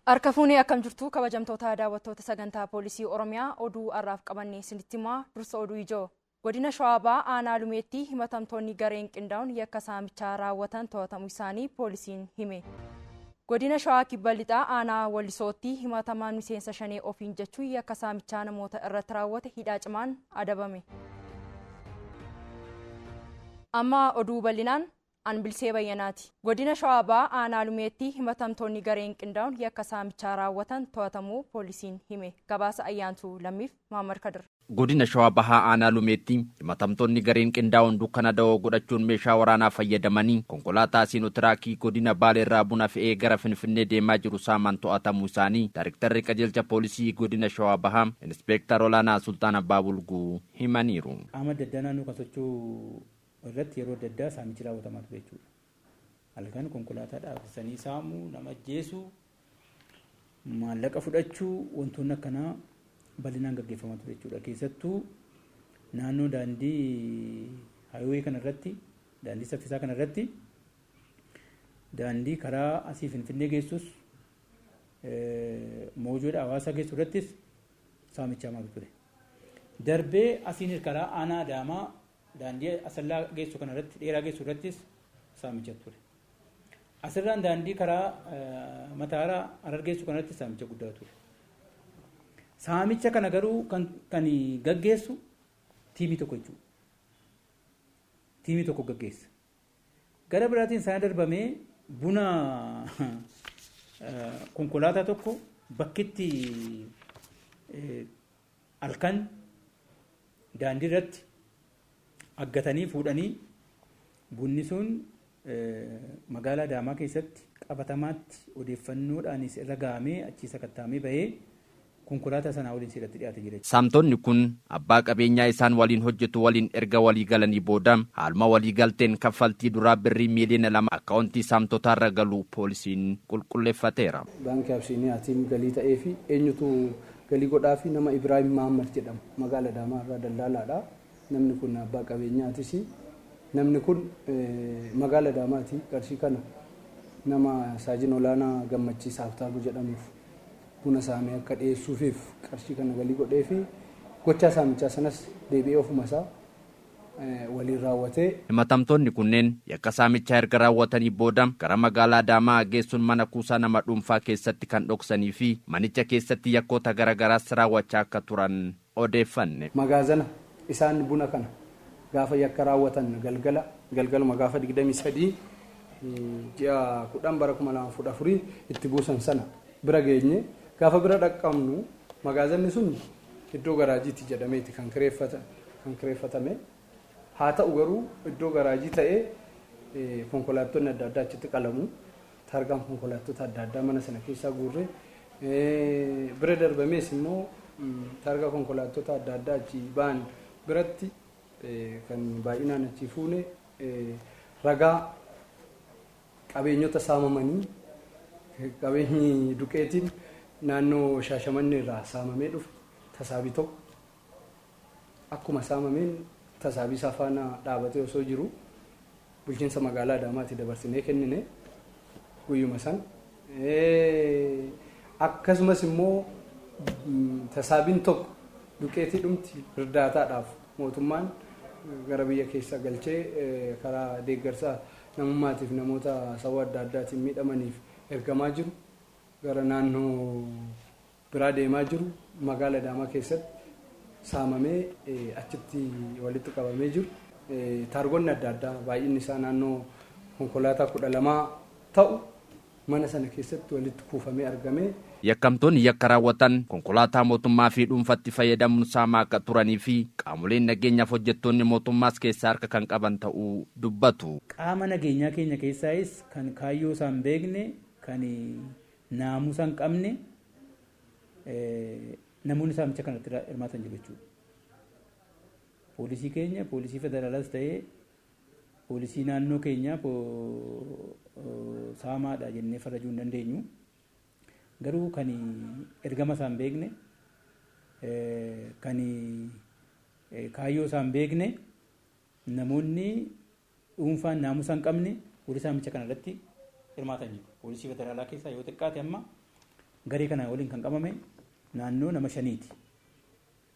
Harka fuunee akkam jirtu kabajamtoota daawwattoota sagantaa poolisii Oromiyaa oduu har'aaf qabannee isinitti himaa dursa oduu ijoo. Godina Shawaa Bahaa aanaa Lumeetti himatamtoonni gareen qindaa'uun yakka saamichaa raawwatan to'atamuu isaanii poolisiin hime. Godina Shawaa Kibba Lixaa aanaa Wallisootti himatamaan miseensa shanee ofiin jechuun yakka saamichaa namoota irratti raawwate hidhaa cimaan adabame. Amma oduu bal'inaan An Bilsee Bayyanaati. Godina Shawaa Bahaa aanaa Lumeetti himatamtoonni gareen qindaa'uun yakka saamichaa raawwatan to'atamuu poolisiin hime. Gabaasa Ayyaantuu Lammiif Mahaammad Kadir. Godina Shawaa Bahaa aanaa Lumeetti himatamtoonni gareen qindaa'uun dukkana dawoo godhachuun meeshaa waraanaa fayyadamanii konkolaataa Siinotiraakii godina Baaleerraa buna fe'ee gara Finfinnee deemaa jiru saaman to'atamuu isaanii Daarektarri Qajeelcha Poolisii Godina Shawaa Bahaa Inispeektar Olaanaa Sulxaan Abbaa Bulguu himaniiru. Qaama adda addaa naannoo kan socho'u irratti yeroo adda addaa saamichi raawwatamaa ture jechuudha. Halkan konkolaataa dhaabsisanii saamuu, nama ajjeesuu, maallaqa fudhachuu wantoonni akkanaa bal'inaan gaggeeffamaa ture jechuudha. Keessattuu naannoo daandii hayiwee kanarratti, daandii saffisaa kanarratti, daandii karaa asii Finfinnee geessus Moojoodha Hawaasaa geessu irrattis saamicha hamaatu ture. Darbee asiin karaa aanaa Adaamaa Daandii Asallaa geessu kana irratti dheeraa geessu irrattis saamicha ture. Asirraan daandii karaa Mataaraa Harar geessu kana irratti saamicha guddaa ture. Saamicha kana garuu kan gaggeessu tiimii tokko jechuudha. Tiimii tokko gaggeessa. Gara biraatiin sana darbamee buna konkolaataa tokko bakkitti halkan daandii irratti aggatanii fuudhanii bunni sun magaalaa Adaamaa keessatti qabatamaatti odeeffannoodhaanis irra gahamee achii sakatta'amee bahee konkolaataa sanaa waliin seeratti dhiyaate jira. Saamtonni kun abbaa qabeenyaa isaan waliin hojjetu waliin erga walii galanii booda haaluma walii galteen kaffaltii duraa birrii miiliyoona 2 akkaawuntii saamtotaarra galuu poolisiin qulqulleeffateera. Baankii Absiiniyaatiin galii ta'eefi eenyutu galii godhaafi nama Ibraahim Mahaammad jedhamu magaala Adaamaa irraa dallaalaadha. Namni kun abbaa qabeenyaatisi. Namni kun magaala Adaamaati qarshii kana nama Saajin Olaanaa Gammachiis Haabtaamuu jedhamuuf buna saamee akka dhiyeessuufiif qarshii kana galii godheefi gochaa saamichaa sanas deebi'ee ofuma isaa waliin raawwatee. Himatamtoonni kunneen yakka saamichaa erga raawwatanii booda gara magaalaa Adaamaa geessuun mana kuusaa nama dhuunfaa keessatti kan dhoksanii fi manicha keessatti yakkoota garagaraas raawwachaa akka turan odeeffanne. Magaazana isaan buna kana gaafa yakka raawwatan galgala galgaluma gaafa 23 ji'a 10 bara 2014 itti buusan sana bira geenye. Gaafa bira dhaqqabnu magaazanni sun iddoo garaajiiti jedhameeti kan kireeffatame. Haa ta'u garuu iddoo garaajii ta'ee konkolaattonni adda addaa achitti qalamu. Taargaan konkolaattota adda addaa mana sana keessaa guurre. Bira darbamees immoo taargaa konkolaattota adda addaa achii ba'an biratti kan baay'inaan achii fuune ragaa qabeenyota saamamanii qabeenyi duqeetiin naannoo Shaashamannee irraa saamamee dhufe tasaabii tokko akkuma saamameen tasaabii isaa faana dhaabatee osoo jiru bulchiinsa magaalaa Adaamaatti dabarsinee kennine guyyuma san. Akkasumas immoo tasaabiin tokko duqeetii dhumti irdaataadhaaf mootummaan gara biyya keessa galchee karaa deeggarsa namummaatiif namoota saba adda addaatiin miidhamaniif ergamaa jiru gara naannoo biraa deemaa jiru magaala Adaamaa keessatti saamamee achitti walitti qabamee jiru. Taargonni adda addaa baay'inni isaa naannoo konkolaataa 12 ta'u mana sana keessatti walitti kuufamee argame. Yakkamtoonni yakka raawwatan konkolaataa mootummaa fi dhuunfatti fayyadamuun saamaa akka turanii fi qaamoleen nageenyaaf hojjettoonni mootummaas keessaa harka kan qaban ta'uu dubbatu. Qaama nageenyaa keenya keessaayis kan kaayyoo isaa hin beekne, kan naamusa hin qabne namoonni saamicha kanatti hirmaatan jiru jechuudha. Poolisii keenya, poolisii federaalaas ta'ee poolisii naannoo keenyaa saamaadha jennee farrajuu hin dandeenyu. Garuu kan ergama isaa hin beekne, kan kaayyoo isaa hin beekne, namoonni dhuunfaan naamusa hin qabne warri saamicha kana irratti hirmaatan jiru. Poolisii federaalaa keessaa yoo xiqqaate amma Garee kana waliin kan qabame naannoo nama 5ti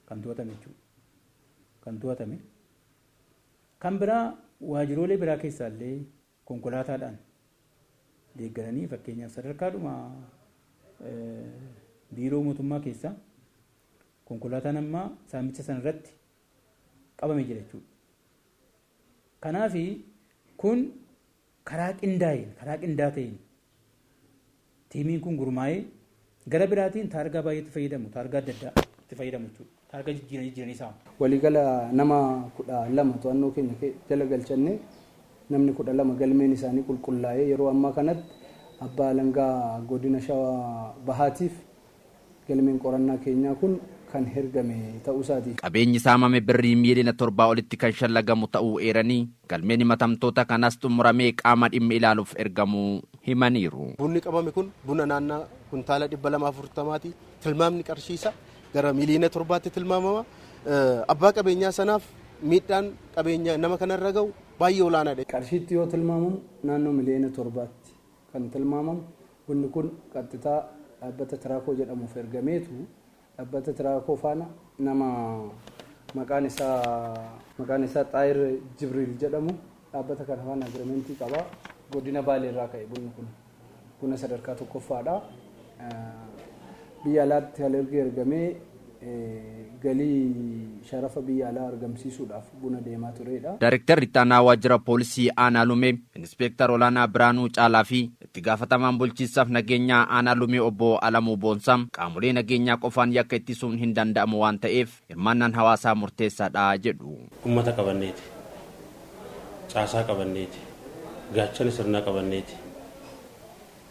kan to'atame jechuudha. Kan to'atame. Kan biraa waajjiroolee biraa keessaallee konkolaataadhaan deeggaranii, fakkeenyaaf sadarkaadhuma biiroo mootummaa keessaa konkolaataan ammaa saamicha sana irratti qabame jira jechuudha. Kanaaf kun karaa qindaa'een, karaa qindaa ta'een tiimiin kun gurmaa'ee, gara biraatiin taargaa baay'eetti fayyadamu, taargaa adda addaa itti fayyadamu jechuudha. Taargaa jijjiiranii jijjiiranii saamu. Waliigala nama 12 to'annoo keenya jala galchanne, namni 12 galmeen isaanii qulqullaa'ee yeroo ammaa kanatti abbaa alangaa godina Shawaa Bahaatiif galmeen qorannaa keenyaa kun kan ergame ta'uu isaati. Qabeenyi saamame birrii miiliyoona 7 olitti kan shallagamu ta'uu eeranii, galmeen himatamtoota kanas xumuramee qaama dhimmi ilaaluuf ergamuu himaniiru. Bunni qabame kun buna naannaa kuntaala 240ti. Tilmaamni qarshiisa gara miiliyoona 7tti tilmaamama. Abbaa qabeenyaa sanaaf miidhaan qabeenya nama kanarra gahu baay'ee olaanaadha. Qarshiitti yoo tilmaamamu naannoo miliyoona 7tti kan tilmaamamu. Bunni kun qaxxitaa dhaabbata Tiraakoo jedhamuuf ergameetu, dhaabbata Tiraakoo faana nama maqaan isaa Xaayir Jibriil jedhamu dhaabbata kana faana agreement qaba. Godina Baalee irraa ka'e bunni kun buna sadarkaa tokkoffaadha. Biyya alaatti alergii ergamee galii sharafa biyya alaa argamsiisuudhaaf buna deemaa turedha. Daarektarri ittaanaa waajjira poolisii aanaa Lumee Inspeektar olaanaa Biraanuu Caalaa fi itti gaafatamaan bulchiinsaaf nageenyaa aanaa Lumee obbo Alamuu Boonsaa, qaamolee nageenyaa qofaan yakka ittisuun hin danda'amu waan ta'eef hirmaannaan hawaasaa murteessaadha jedhu. Uummata qabanneeti. Caasaa qabanneeti. Gaachana sirnaa qabanneeti.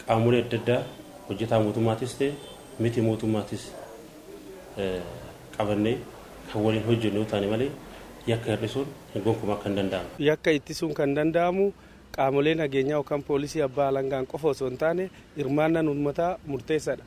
Qaamolee adda addaa hojjetaa mootummaatis ta'e miti mootummaatis qabannee kan waliin hojjennu yoo taane malee yakka hir'isuun gonkumaa kan danda'amu. Yakka ittisuun kan danda'amu qaamolee nageenyaa yookaan poolisii, abbaa alangaan qofa osoo hin taane, hirmaannaan uummataa murteessaadha.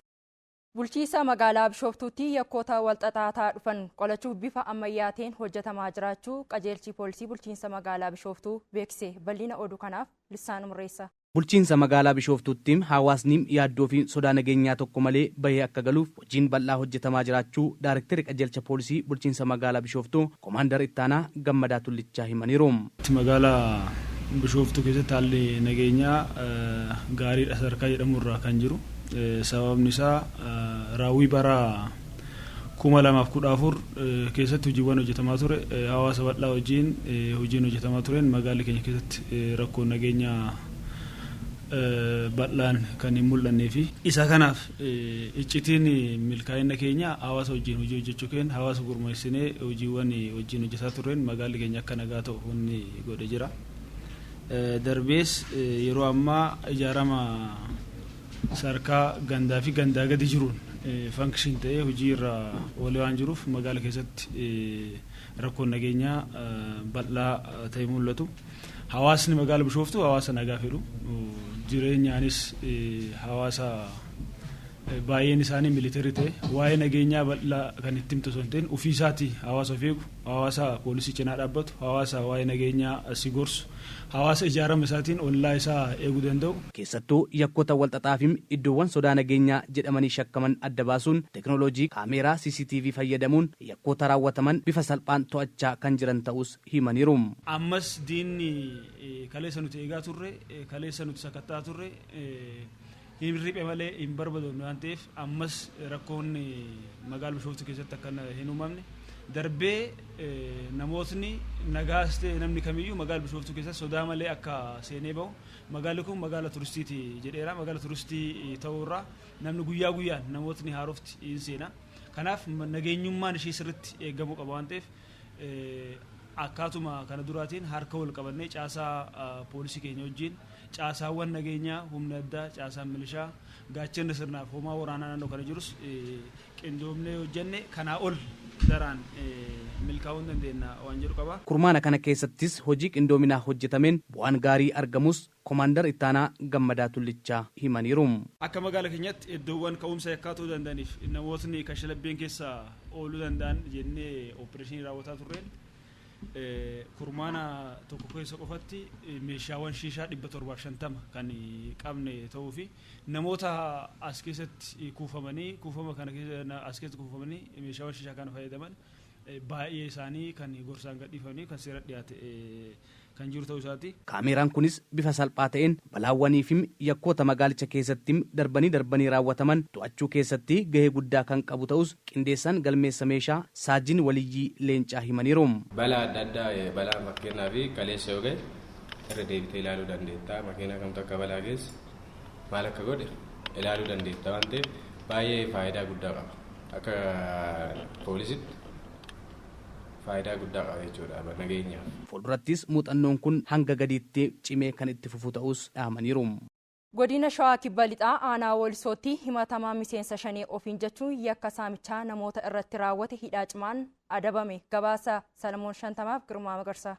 Bulchiinsa magaalaa Bishooftuutti yakkoota walxaxaataa dhufan qolachuuf bifa ammayyaateen hojjetamaa jiraachuu qajeelchi poolisii bulchiinsa magaalaa Bishooftuu beeksise. Bal'ina oduu kanaaf Lissaan Murreessa. Bulchiinsa magaalaa Bishooftuutti hawaasni yaaddoo fi sodaa nageenyaa tokko malee bahee akka galuuf hojiin bal'aa hojjetamaa jiraachuu Daarektarri qajeelcha poolisii bulchiinsa magaalaa Bishooftuu Koomaandar Ittaanaa Gammadaa Tullichaa himaniiru. Magaalaa Bishooftuu keessatti haalli nageenyaa gaariidha sadarkaa jedhamu irraa kan jiru. Sababni isaa, raawwii bara 2014 keessatti hojiiwwan hojjetamaa ture, hawaasa bal'aa wajjin hojiin hojjetamaa tureen, magaalli keenya keessatti rakkoon nageenyaa bal'aan kan hin mul'annee fi isa kanaaf iccitiin milkaa'ina keenya hawaasa wajjin hojii hojjechuu keenya, hawaasa gurmeessinee hojiiwwan wajjin hojjetaa turreen magaalli keenya akka nagaa ta'u wanni godhe jira. Darbees yeroo ammaa ijaarama sadarkaa gandaa fi gandaa gadi jiruun function ta'ee hojii irra oolee waan jiruuf, magaala keessatti rakkoon nageenyaa bal'aa ta'e mul'atu. Hawaasni magaala Bishooftuu hawaasa nagaa fedhu, jireenyaanis hawaasa baay'een isaanii military ta'e, waa'ee nageenyaa bal'aa kan itti himtu osoo hin ta'in, ofii isaatii hawaasa of eegu, hawaasa poolisii cinaa dhaabbatu, hawaasa waa'ee nageenyaa si gorsu, hawaasa ijaarama isaatiin ollaa isaa eeguu danda'u. Keessattuu yakkoota walxaxaa fi iddoowwan sodaa nageenyaa jedhamanii shakkaman adda baasuun teekinooloojii kaameeraa CCTV fayyadamuun yakkoota raawwataman bifa salphaan to'achaa kan jiran ta'us himaniiru. Ammas diinni kaleessa nuti eegaa turre, kaleessa nuti sakattaa turre, hin riphe malee hin barbaadamne waan ta'eef, ammas rakkoon magaalaa Bishooftuu keessatti akka hin uumamne, darbee namootni nagaas ta'e namni kamiyyuu magaalaa Bishooftuu keessatti sodaa malee akka seenee bahu. Magaalli kun magaala turistiiti jedheera. Magaala turistii ta'uurraa namni guyyaa guyyaan namootni haarofti hin seena. Kanaaf nageenyummaan ishee sirriitti eegamuu qaba waan ta'eef, akkaatuma kana duraatiin harka wal qabannee caasaa poolisii keenya wajjin, caasaawwan nageenyaa, humna addaa, caasaan milishaa, gaachanni sirnaaf homaa waraanaa naannoo kana jirus qindoomnee hojjenne, kanaa ol daraan milkaa'uu hin dandeenya waan jedhu qaba. Kurmaana kana keessattis hojii qindoominaa hojjetameen bu'aan gaarii argamus Koomaandar Ittaanaa Gammadaa Tullichaa himaniiru. Akka magaala keenyaatti iddoowwan ka'umsa yakkaa ta'uu danda'aniif namootni kashalabbeen keessa ooluu danda'an jennee operation raawwataa turreen Kurmaana tokko keessa qofatti meeshaawwan shiishaa 750 kan qabne ta'uu fi namoota as keessatti kuufamanii, kuufama kana keessa as keessatti kuufamanii meeshaawwan shiishaa kana fayyadaman baay'ee isaanii kan gorsaan gadhiifamanii kan seera dhiyaate kan jiru ta'uu isaati. Kaameeraan kunis bifa salphaa ta'een balaawwanii fi yakkoota magaalicha keessatti darbanii darbanii raawwataman to'achuu keessatti gahee guddaa kan qabu ta'us qindeessaan galmeessa meeshaa Saajin Waliyyii Leencaa himaniiru. Balaa adda addaa, balaa fakkeenyaaf kaleessa yoo ga'e irra deebitee ilaaluu dandeetta. Makiinaa kamtu akka balaa geesse, maal akka godhe ilaaluu dandeetta waan ta'eef baay'ee faayidaa guddaa qaba. Akka poolisitti faayidaa guddaa qaba jechuudha nageenyaaf. Fuuldurattis muuxannoon kun hanga gadiitti cimee kan itti fufu ta'us dhaamaniiru. Godina Shawaa Kibba Lixaa aanaa Walisootti himatamaa miseensa shanee ofiin jechuun yakka saamichaa namoota irratti raawwate hidhaa cimaan adabame. Gabaasa Salamoon Shantamaaf Girmaa Magarsaa.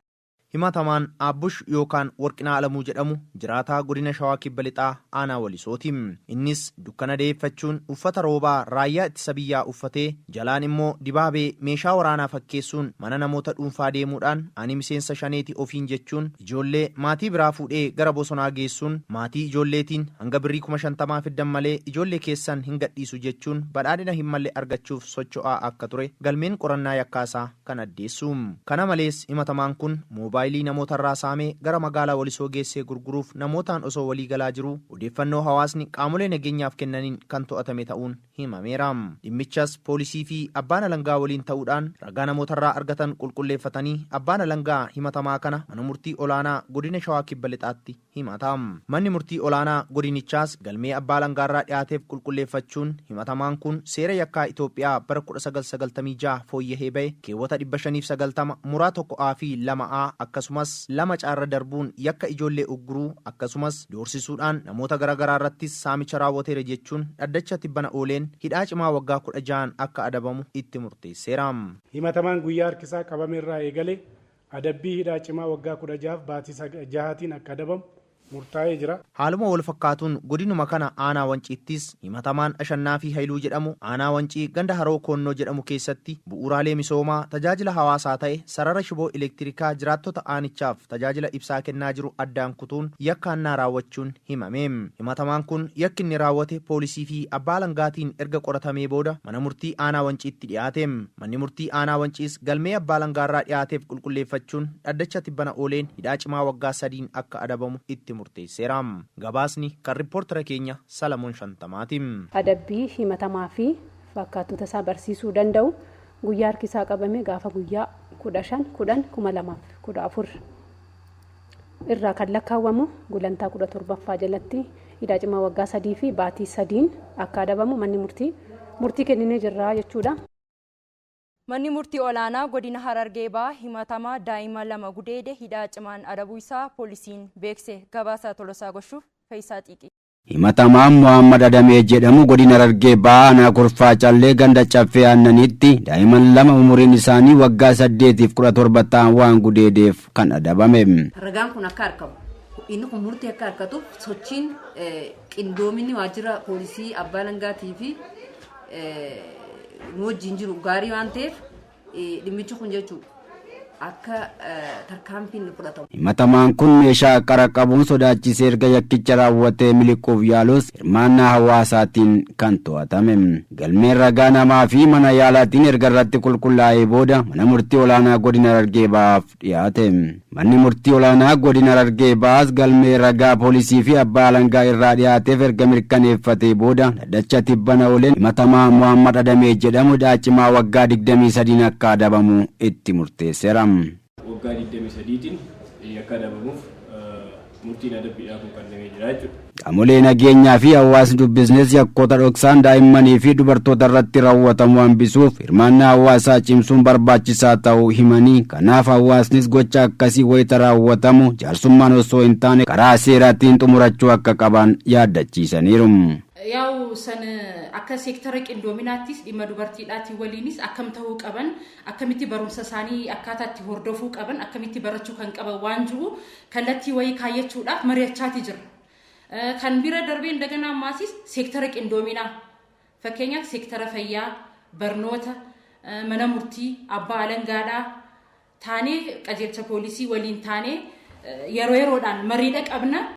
Himatamaan Aabbush yookaan Warqinaa Alamuu jedhamu jiraataa godina Shawaa Kibba Lixaa aanaa Walisooti. Innis dukkana deeffachuun uffata roobaa raayyaa ittisa biyyaa uffatee, jalaan immoo dibaabee meeshaa waraanaa fakkeessuun mana namoota dhuunfaa deemuudhaan ani miseensa shaneeti ofiin jechuun ijoollee maatii biraa fuudhee gara bosonaa geessuun maatii ijoolleetiin hanga birrii 50,000 fiddan malee ijoollee keessan hin gadhiisu jechuun badhaadhina hin malle argachuuf socho'aa akka ture galmeen qorannaa yakkaasaa kan addeessu. Kana malees himatamaan kun moobaayilii namootarraa saamee gara magaalaa Walisoo geessee gurguruuf namootaan osoo walii galaa jiruu odeeffannoo hawaasni qaamolee nageenyaaf kennaniin kan to'atame ta'uun himameera. Dhimmichas poolisii fi abbaan alangaa waliin ta'uudhaan ragaa namootarraa argatan qulqulleeffatanii abbaan alangaa himatamaa kana mana murtii olaanaa godina Shawaa Kibba Lixaatti himata. Manni murtii olaanaa godinichaas galmee abbaa alangaarraa dhiyaateef qulqulleeffachuun himatamaan kun seera yakkaa Itoophiyaa bara 1996 fooyyahee ba'e keewwata 590 muraa 1A fi 2A akkasumas 2 caarra darbuun yakka ijoollee ugguruu akkasumas doorsisuudhaan namoota garaagaraa irrattis saamicha raawwateera jechuun dhaddacha tibbana ooleen hidhaa cimaa waggaa 16 akka adabamu itti murteesseera. Himatamaan guyyaa harkisaa qabame irraa eegalee adabbii hidhaa cimaa waggaa 16 baatii 6tiin akka adabamu murtaa'ee jira. Haaluma wal fakkaatuun godinuma kana aanaa Wanciittis himatamaan Ashannaa fi Haayiluu jedhamu aanaa Wancii ganda Haroo Koonnoo jedhamu keessatti bu'uuraalee misoomaa tajaajila hawaasaa ta'e sarara shiboo elektirikaa jiraattota aanichaaf tajaajila ibsaa kennaa jiru addaan kutuun yakka hannaa raawwachuun himame. Himatamaan kun yakki inni raawwate poolisii fi abbaa alangaatiin erga qoratamee booda mana murtii aanaa Wanciitti dhiyaate. Manni murtii aanaa Wanciis galmee abbaa alangaarraa dhiyaateef qulqulleeffachuun dhaddacha tibbana ooleen hidhaa cimaa waggaa 3 akka adabamu itti murteesseera. Gabaasni kan riippoortara keenya Salamoon Shantamaati. Adabbii himatamaa fi fakkaattota isaa barsiisuu danda'u guyyaa harkisaa qabame gaafa guyyaa 15 10 2014 irraa kan lakkaawwamu gulantaa 17ffaa jalatti hidhaa cimaa waggaa 3 fi baatii 3 akka adabamu manni murtii kenninee jirra jechuudha. Manni murtii olaanaa godina Harargee Bahaa himatamaa daa'ima 2 gudeede hidhaa cimaan adabuu isaa poolisiin beekse. Gabaasa Tolosaa Goshuuf Fe'isaa Xiiqii. Himatamaan Muhammad Adamee jedhamu godina Harargee Bahaa aanaa Kurfaa Callee ganda Caffee Aannaniitti daa'imman 2 umuriin isaanii waggaa 8 fi 17 ta'an waan gudeedeef kan adabame. Ragaan kun akka argamu, inni kun murtii akka argatuuf sochiin qindoominni waajjira poolisii abbaa alangaatii fi nu wajjin jiru gaarii waan ta'eef dhimmichi kun jechuudha akka tarkaanfiin fudhatamu. Himatamaan kun meeshaa qara qabuun sodaachisee erga yakkicha raawwatee miliquuf yaalus hirmaannaa hawaasaatiin kan to'atame. Galmeen ragaa namaa fi mana yaalaatiin erga irratti qulqullaa'ee booda mana murtii olaanaa godina Harargee Bahaaf dhiyaate. Manni murtii olaanaa godina Harargee Bahaas galmee ragaa poolisii fi abbaa alangaa irraa dhiyaateef erga mirkaneeffatee booda dhaddacha tibbana ooleen himatamaa Muhammad Adamee jedhamu hidhaa cimaa waggaa 23 akka adabamu itti murteesseera. Waggaa 23tiin akka adabamuuf murtiin adabbiidhaa kun kennamee jira jechuudha. Qaamolee nageenyaa fi hawaasni dubbisnes yakkoota dhoksaan daa'immanii fi dubartoota irratti raawwatamu hambisuuf hirmaannaa hawaasaa cimsuun barbaachisaa ta'uu himanii, kanaaf hawaasnis gocha akkasii wayita raawwatamu jaarsummaan osoo hin taane karaa seeraatiin xumurachuu akka qaban yaaddachiisaniiru. Yaa'u san akka seektara qindoominaattis dhimma dubartiidhaatiin waliinis akkam ta'uu qaban, akkamitti barumsa isaanii akkaataa itti hordofuu qaban, akkamitti barachuu kan qaban waan jiru kallattii wayii kaayyachuudhaaf mari'achaati jira. Kan bira darbeen daganaa ammaasis seektara qindoominaa, fakkeenyaaf seektara fayyaa, barnoota, mana murtii, abbaa alangaadhaa. taanee qajeelcha poolisii waliin taanee yeroo yeroodhaan mariidha qabna.